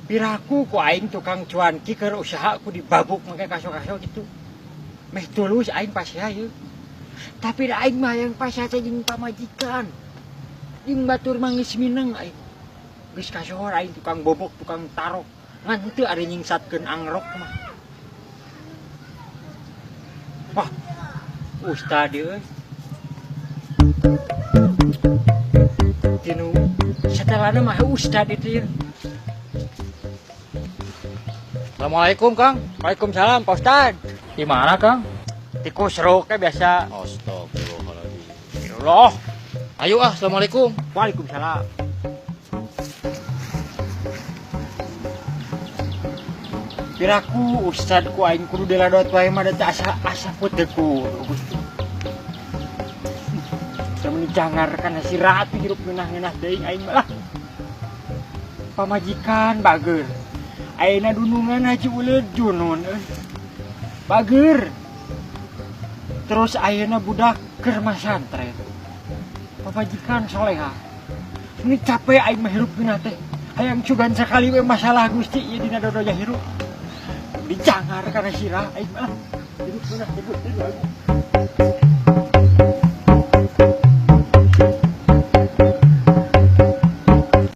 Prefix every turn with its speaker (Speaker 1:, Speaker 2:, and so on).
Speaker 1: Piraku ku aing tukang cuanki keur usaha ku dibabuk make kaso-kaso gitu. Meh tulus aing pasea ieu. Tapi da aing mah hayang pasea teh jeung pamajikan. Jeung batur mah geus mineng aing. Geus kasohor aing tukang bobok, tukang tarok. Ngan henteu ari nyingsatkeun angrok mah. Wah, ustad ieu euy. Tinu setelana mah ustad itu ya.
Speaker 2: Assalamualaikum, Kang.
Speaker 1: Waalaikumsalam, Pak Ustad.
Speaker 2: Di mana, Kang?
Speaker 1: Tikus roke biasa.
Speaker 2: Astagfirullahaladzim.
Speaker 1: Allah.
Speaker 2: Ayo ah, assalamualaikum.
Speaker 1: Waalaikumsalam. Piraku ustad ku aing kudu diladot wae mah da teu asa asa putih ku Gusti. Lamun jangar kana si Ratu hirup ngeunah-ngeunah teuing aing mah lah. Pamajikan bager. Ayeuna dunungan Haji Uleud junun euy. Bager. Terus ayeuna budak keur masantren. Pamajikan soleha. Ini capek aing mah hirup geunah teh. Hayang sugan sakali we masalah Gusti ieu dina dodoja hirup. Dijangar kana sirah aing mah. Hirup geunah teh Gusti.